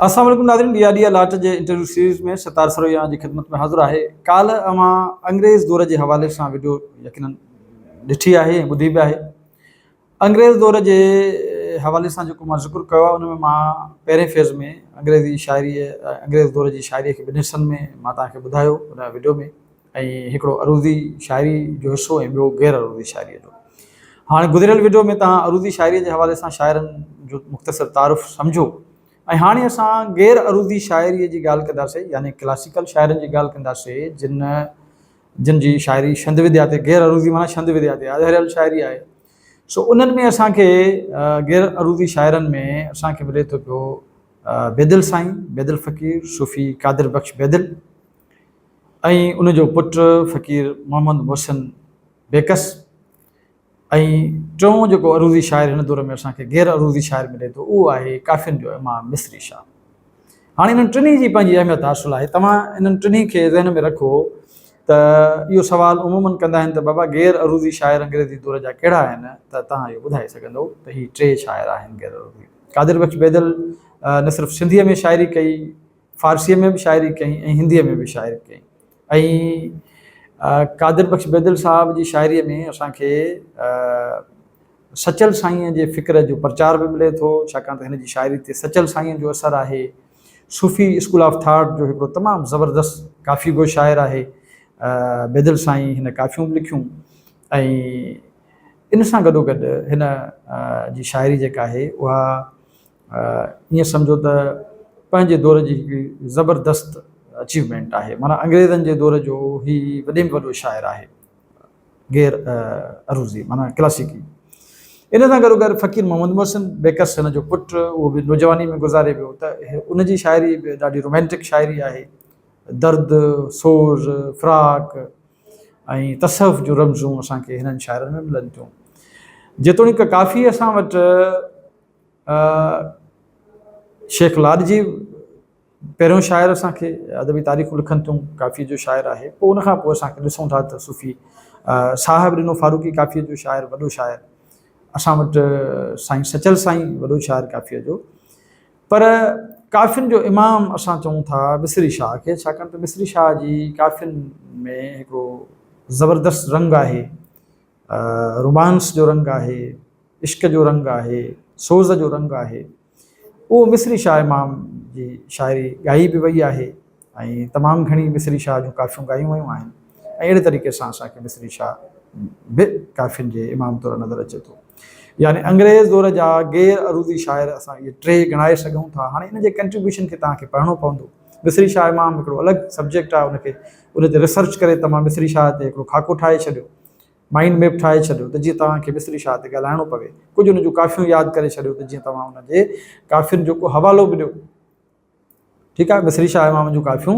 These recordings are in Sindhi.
السلام عليڪم ناظرين ڊي آر ڊي لاٽ جي انٽرويو سيريز ۾ ستار سروي اوهان جي خدمت ۾ حاضر آهي. ڪالهه اوهان انگريز دور جي حوالي سان وڊيو يقينن ڏٺي آهي ۽ ٻڌي به آهي. انگريز دور جي حوالي سان جيڪو مان ذڪر ڪيو آهي ان ۾ مان پهرين فيز ۾ انگريزي شاعري انگريز دور جي شاعري کي ٻن حصن ۾ مان توهان کي ٻڌايو ان وڊيو ۾ ۽ هڪڙو عروضي شاعري جو حصو ۽ ٻيو غير عروضي شاعري جو. هاڻي گذريل وڊيو ۾ توهان عروضي شاعري جي حوالي سان شاعرن جو مختصر تعارف سمجهيو ۽ هاڻي اسان غير عروضي شاعري جي ڳالهه ڪنداسين يعني ڪلاسيڪل شاعرن جي ڳالهه ڪنداسين جن جن جي شاعري شند وديا تي غير عروضي معنيٰ شند وديا تي آڌاريل شاعري آهي سو انهن ۾ اسان کي غير عروضي شاعرن ۾ اسان کي ملي ٿو پيو بيدل سائين بيدل فقير صوفي قادر بخش بيدل ۽ ان جو پٽ فقير محمد محسن بيڪس ۽ ٽيون جيڪو عروضي شاعر هن دور ۾ اسان کي غير عروضي شاعر ملي ٿو اهو آهي ڪافين جو امام مصري شاهه. هاڻي انهن ٽنهي جي پنهنجي اهميت حاصل آهي. توهان انهن ٽنهي کي ذهن ۾ رکو ته اهو سوال عموماً ڪندا آهن ته بابا غير عروضي شاعر انگريزي دور جا ڪهڙا آهن ته توهان اهو ٻڌائي سگهندؤ ته هي ٽي شاعر آهن غير عروضي. قادر بخش بيدل نه صرف سنڌيء ۾ شاعري ڪئي فارسيء ۾ به شاعري ڪئي ۽ هنديء ۾ به شاعري ڪئي ۽ قادر بخش بيدل صاحب جي شاعريء ۾ اسان کي سچل سائينء جي فڪر جو پرچار به ملي ٿو، ڇاڪاڻ ته هن جي شاعري تي سچل سائينء جو اثر آهي. صوفي اسڪول آف ٿاٽ جو هڪڙو تمام زبردست ڪافي گو شاعر آهي. بيدل سائين هن ڪافيون به لکيون ۽ ان سان گڏوگڏ هن جي شاعري جيڪا آهي اها ائين سمجهو ته پنهنجي دور جي هڪڙي زبردست اچيومينٽ آهي معنيٰ انگريزن جي دور جو هي وڏي ۾ وڏو شاعر آهي غير عروضي معنيٰ ڪلاسيڪي ان سان گڏو گڏ فقير محمد محسن بيڪس هن جو پٽ اهو به نوجواني ۾ گذاري ويو ته ان جي شاعري به ڏاڍي رومانٽڪ شاعري آهي درد سوز فراق ۽ تصوف جون رمزون اسان کي هنن شاعرن ۾ ملن ٿيون جيتوڻيڪ ڪافي اسان وٽ شيخ لاڏجي پهريون شاعر اسان کي ادبي تاريخون لکن ٿيون ڪافي جو شاعر آهي پوء ان کان پوء اسان کي ڏسون ٿا ته صوفي صاحب ڏنو فاروقي ڪافي جو شاعر وڏو شاعر اسان وٽ سائين سچل سائين وڏو شاعر ڪافي جو پر ڪافين جو امام اسان چئون ٿا مصري شاهه کي ڇاڪاڻ ته مصري شاهه جي ڪافين ۾ هڪڙو زبردست رنگ آهي رومانس جو رنگ آهي عشق جو رنگ آهي، سوز جو رنگ آهي. اهو مصري شاهه امام جي شاعري ڳائي به وئي آهي ۽ تمام گهڻي مصري شاهه جون ڪافيون ڳايون ويون آهن ۽ اهڙي طريقي سان اسان کي مصري شاهه به ڪافين جي امام طور نظر اچي ٿو. يعني انگريز دور جا غير عروضي شاعر اسان اهي ٽي ڳڻائي سگهون ٿا. هاڻي ان جي ڪنٽريبيوشن کي توهان کي پڙهڻو پوندو. مصري شاهه امام هڪڙو الڳ سبجيڪٽ آهي ان کي ان تي ريسرچ ڪري توهان مصري شاهه تي هڪڙو خاڪو ٺاهي ڇڏيو. مائينڊ ميپ ٺاهي ڇڏيو ته جيئن توهان کي مصري شاهه تي ڳالهائڻو پوي. ڪجهه ان جون ڪافيون ياد ڪري ڇڏيو ته جيئن توهان ان جي ڪافين جو ڪو حوالو به ڏيو. ٺيڪ آهي مصري شاهه امام جون ڪافيون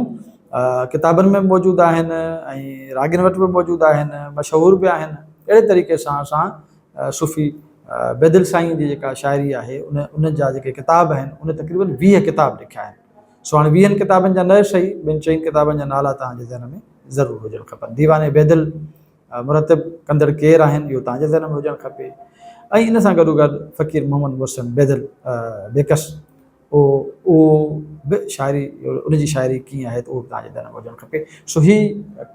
ڪتابن ۾ به موجود آهن ۽ راڳين وٽ به موجود آهن، مشهور به آهن. اهڙي طريقي سان اسان صوفي بيدل سائين جي جيڪا شاعري آهي ان ان جا جيڪي ڪتاب آهن ان تقريبن 20 ڪتاب لکيا آهن. سو هاڻي ويهن ڪتابن جا نه سهي ٻن چئن ڪتابن جا نالا توهان جي ذهن ۾ ضرور هجڻ کپن. ديوان بيدل مرتب ڪندڙ ڪير آهن اهو توهان جي ذهن ۾ هجڻ کپي ۽ ان سان گڏو گڏ فقير محمد محسن بيدل بيڪس اهو اهو به شاعري ان جي شاعري ڪيئن آهي ته اهو به توهان جي ذهن ۾ هجڻ کپي سو هي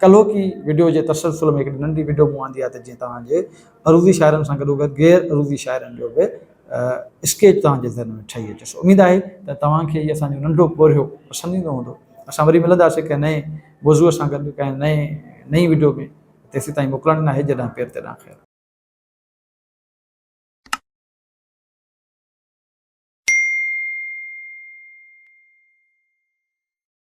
ڪلهوڪي وڊيو جي تسلسل ۾ هڪڙي ننڍي وڊيو مون آندي آهي ته جيئن توهان جي عروضي شاعرن سان گڏو گڏ غير عروضي شاعرن جو به اسڪيچ توهان جي ذهن ۾ ٺهي اچي سو اميد آهي ته توهان کي هي اسان جو ننڍو پورهيو پسند ايندو هوندو اسان وري ملنداسين ڪنهن نئين موضوع سان گڏ ڪنهن نئين نئين وڊيو ۾ تيسين تائين موڪلڻ ناهي جڏهن پير تيڏانهن خير.